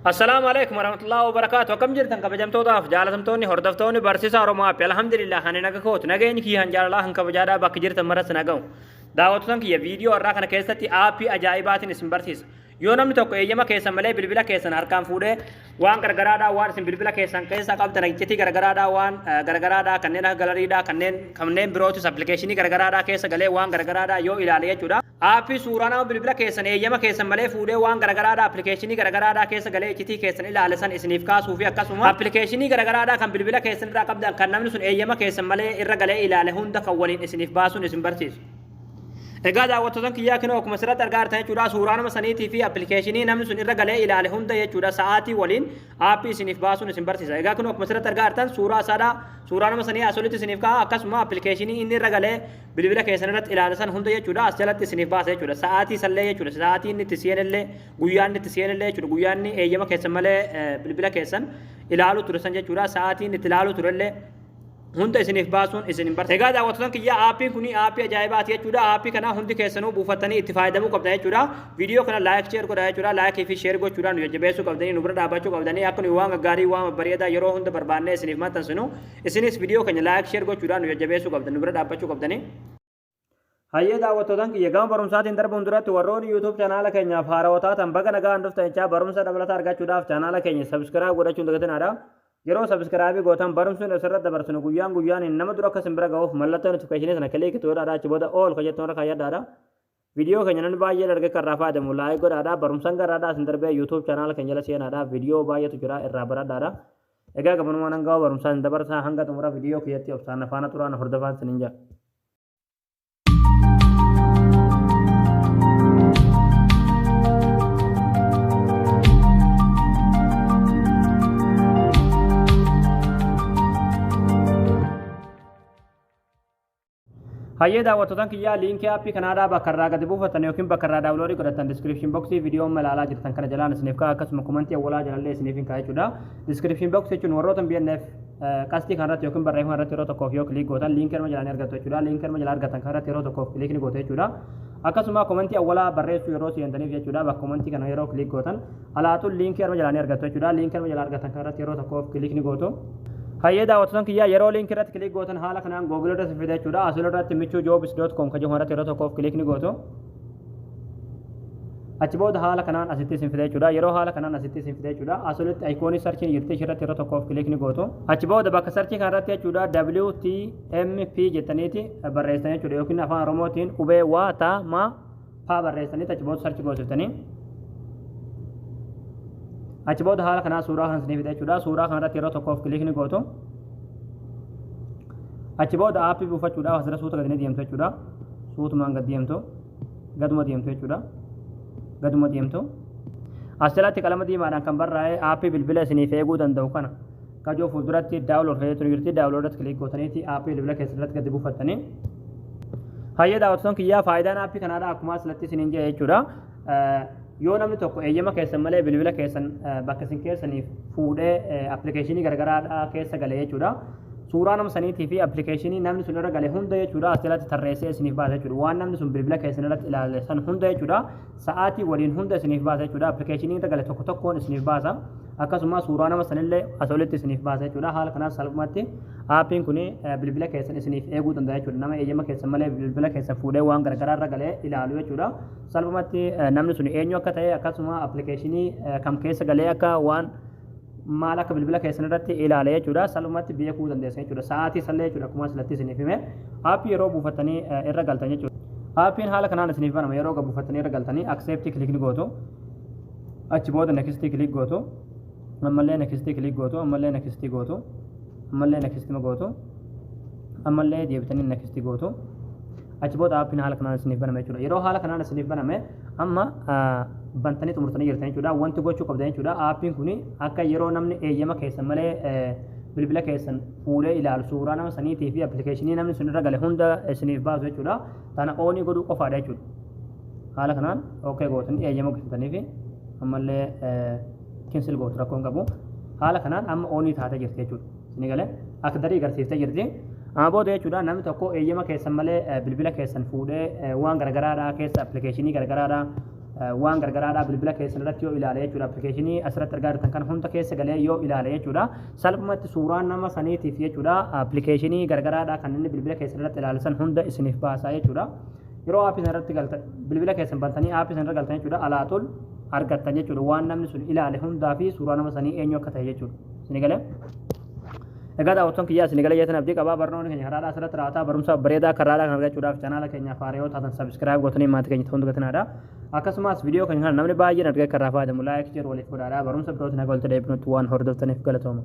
Assalaamu alaikum warahmatullahi wabarakaatu. Akkam jirtan kabajamtootaaf jaalatamtoonni hordoftoonni barsiisaa Oromoo App? Alhamdulillah, ani naga kooti. Nageenyi kiyya han jaalalaa han kabajaadhaa bakka jirtan maratti naga'u. Daawwattoota kiyya, viidiyoo har'aa kana keessatti aappii ajaa'ibaatiin isin barsiisa. Yoo namni tokko eeyyama keessan malee bilbila keessan harkaan fuudhee waan gargaraadhaa, waan isin bilbila keessan keessa qabdan, iccitii gargaraadhaa, waan gargaraadhaa kanneen akka galarydhaa, kanneen birootis, appilikeeshinii gargaraadhaa keessa galee waan gargaraadhaa yoo ilaale jechuudha. Aappii suuraa nama bilbila keessan eeyyama keessan malee fuudhee waan garagaraadhaa, appilikeeshinii garagaraadhaa keessa galee iccitii keessan ilaale san isiniif kaasuu fi akkasuma appilikeeshinii garagaraadhaa kan bilbila keessan irraa qabdan kan namni sun eeyyama keessan malee irra galee ilaale hunda kan waliin isiniif baasuun isin barsiisu. Egaa daawwattootan kiyyaa, kinoo akkuma asirratti argaa jirtan jechuudha, suuraa nama saniitii fi appilikeeshinii namni sun irra galee ilaale hunda jechuudha, sa'aatii waliin aappii isiniif baasuun isin barsiisa. Egaa kunoo akkuma asirratti argaa jirtan suuraa isaadha, suuraa nama sanii as olitti isiniif ka'a, akkasuma appilikeeshinii inni irra galee bilbila keessan irratti ilaale san hunda jechuudha as jalatti isiniif baasa jechuudha. Sa'aatii sallee jechuudha, sa'aatii inni itti seenellee, guyyaa inni itti seenellee jechuudha, guyyaa inni eeyyama keessan malee bilbila keessan ilaaluu ture san jechuudha, sa'aatii inni itti ilaaluu turellee hunda isiniif baasuun isin hin barsiisa. Egaa daawwattoota kiyyaa, aappiin kun aappii ajaa'ibaati jechuudha. Aappii kana hundi keessanuu buufattanii itti fayyadamuu qabdan jechuudha. Viidiyoo kana like, share godhaa jechuudha. Likeii fi share gochuudhaan nu jajjabeessuu qabdanii, nu bira dhaabbachuu qabdanii, akka nuyi waan gaggaarii, waan babbareedaa yeroo hunda barbaannee isiniif maxxansinu isinis viidiyoo keenya like, share gochuudhaan nu jajjabeessuu qabdan, nu bira dhaabbachuu qabdanii. Hayyee daawwattootan kiyya, gama barumsaatiin darbuun duratti warroonni YouTube chaanaala keenyaaf haarawaa taatan baga nagaan dhuftan jechaa, barumsa dabalataa argachuudhaaf chaanaala keenya subscribe godhachuun dagatinaadha. Yeroo subscribe gootan barumsi nuti asirratti dabarsinu guyyaan guyyaan nama dura akka isin bira ga'uuf mallattoo notificationii sana click godhaadha. Achi booda all ka jettuun irra kaayyadhaadha. Viidiyoo keenya namni baay'een arge kan irraa fayyadamu like godhaadha. Barumsaan garaadhaa isin darbee YouTube chaanaala keenya jala seenaadha. Viidiyoo baay'eetu jira, irraa baradhaadha. Egaa gabanumaan hanga barumsaan isin dabarsaa, hanga xumura viidiyoo kiyyatti obsaan faana turaan hordofaan isiniin jedha. Hayyee daawwattootan kiyyaa, liinkii aappii kanaadhaa bakka irraa gadi buufatan yookiin bakka irraa downloadii godhatan description boxii viidiyoo amma ilaalaa jirtan kana jalaan isiniif ka'a, akkasuma commentii awwalaa jalallee isiniif hin ka'a jechuudha. Description box jechuun warroota BNF qastii kanarratti yookiin barreeffama irratti yeroo tokkoof yoo click gootan liinkii arma jalaa ni argattu jechuudha. Liinkii arma jalaa argatan kanarratti yeroo tokkoof click ni gootu jechuudha. Akkasuma commentii awwalaa barreessuu yeroo seentaniif jechuudha, bakka commentii kana yeroo click gootan alaatuun liinkii arma jalaa ni argattu jechuudha. Liinkii arma jalaa argatan kanarratti yeroo tokkoof click ni gootu. Hayyee daawwattoota kiyyaa, yeroo liinkii irratti click gootan haala kanaan Google irratti fida jechuudha. Asii irratti michuujobs.com kan jedhamu irratti yeroo tokkoof click ni gootu. Achi booda haala kanaan asitti isin fida jechuudha. Yeroo haala kanaan asitti isin fida jechuudha, asolitti iconii searchiin jirti, ishirratti yeroo tokkoof click ni gootu. Achi booda bakka searchii kanarratti jechuudha WTMP jettaniiti barreessitan jechuudha, yookiin afaan Oromootiin qubee waa ta ma pa barreessaniiti achi booda search goosiftanii. Achi booda haala kanaa suuraa kan isinii fida jechuudha. Suuraa kanarratti yeroo tokkoof click ni gootu. Achi booda aappii buufachuudhaaf asirra suuta gadi ni deemtu jechuudha. Suutumaan gad deemtu. Gaduma deemtu jechuudha. Gaduma deemtu. As jalatti qalama diimaadhaan kan barraa'e aappii bilbila isiniif eeguu danda'u kana kajoo fuulduratti download fayyadamtu jirti. Download irratti click gootaniiti aappii bilbila keessan irratti gadi buufattanii. Hayyee daawwattoon kiyyaa, faayidaan aappii kanaadha akkuma asirratti isiniin jedhe jechuudha. Yoo namni tokko eeyyama keessan malee bilbila keessan bakka isin keessaniif fuudhee appilikeeshinii garagaraadhaa keessa gale jechuudha. Suuraa nama saniitii fi appilikeeshinii namni sun irra gale hunda jechuudha as jalatti tarreessee isiniif baasa jechuudha. Waan namni sun bilbila keessan irratti ilaale san hunda jechuudha. Sa'aatii waliin hunda isiniif baasa jechuudha. Appilikeeshinii irra gale tokko tokkoon isiniif baasa. Akkasuma suuraa nama sanillee as olitti isiniif baasa jechuudha. Haala kanaas salphumatti aappiin kun bilbila keessan isiniif eeguu danda'a jechuudha. Nama eeyyama keessan malee bilbila keessan fuudhee waan garagaraa irra galee ilaalu jechuudha. Salphumatti namni sun eenyu akka ta'e, akkasuma appilikeeshinii kam keessa galee akka waan maal akka bilbila keessan irratti ilaale jechuudha. Salphumatti beekuu dandeessan jechuudha. Sa'aatii sallee jechuudha, akkuma asirratti isiniif hime. Aappii yeroo buufattanii irra galtan jechuudha. Aappiin haala kanaan isiniif banama. Yeroo buufattanii irra galtanii accept click ni gootu. Achi booda next click gootu. Ammallee next click gootu. Ammallee next gootu. Ammallee next gootu. Ammallee deebitanii next gootu. Achi booda aappiin haala kanaan isiniif baname jechuudha. Yeroo haala kanaan isiniif baname amma bantanii xumurtanii jirtan jechuudha. Wanti gochuu qabdan jechuudha, aappiin kun akka yeroo namni eeyyama keessan malee bilbila keessan fuudhee ilaalu suuraa nama saniitii fi appilikeeshinii namni sun irra gale hunda isiniif baasu jechuudha. Tana onii godhuu qofaadha jechuudha. Haala kanaan okay gootanii eeyyama gootanii fi ammallee cancel gootu, rakkoo hin qabu. Haala kanaan amma onii taatee jirti jechuudha. Isin galee akka darii agarsiiftee jirti. Amma booda jechuudha namni tokko eeyyama keessan malee bilbila keessan fuudhee waan garagaraadhaa keessa, appilikeeshinii garagaraadhaa Waan gargaraadhaa bilbila keessan irratti yoo ilaale jechuudha, appilikeeshinii asirratti argaa jirtan kan hunda keessa galee yoo ilaale jechuudha, salphumatti suuraa nama saniitiif jechuudha, appilikeeshinii gargaraadhaa kan inni bilbila keessan irratti ilaale san hunda isiniif baasaa jechuudha. Yeroo aappii sana irratti galtan, bilbila keessan bantanii aappii sana irra galtan jechuudha, alaatul argattan jechuudha, waan namni sun ilaale hundaa fi suuraa nama sanii eenyu akka ta'e jechuudha. Isin galee? Egaa daawwattoon kiyyaa, isin galee jettan abdii qabaa. Barnoonni keenya karaadhaa asirratti raawwataa. Barumsa bareedaa karaadhaa kan argachuudhaaf chaanaala keenyaaf haaraa yoo taatan subscribe gootanii maatii keenya ta'uun dagatinaa. Akkasumas viidiyoo keenya kana namni baay'een argee akka irraa fayyadamu like jedhu waliif godhaadha. Barumsa birootiin haga walitti deebinutti waan hordoftaniif galatooma.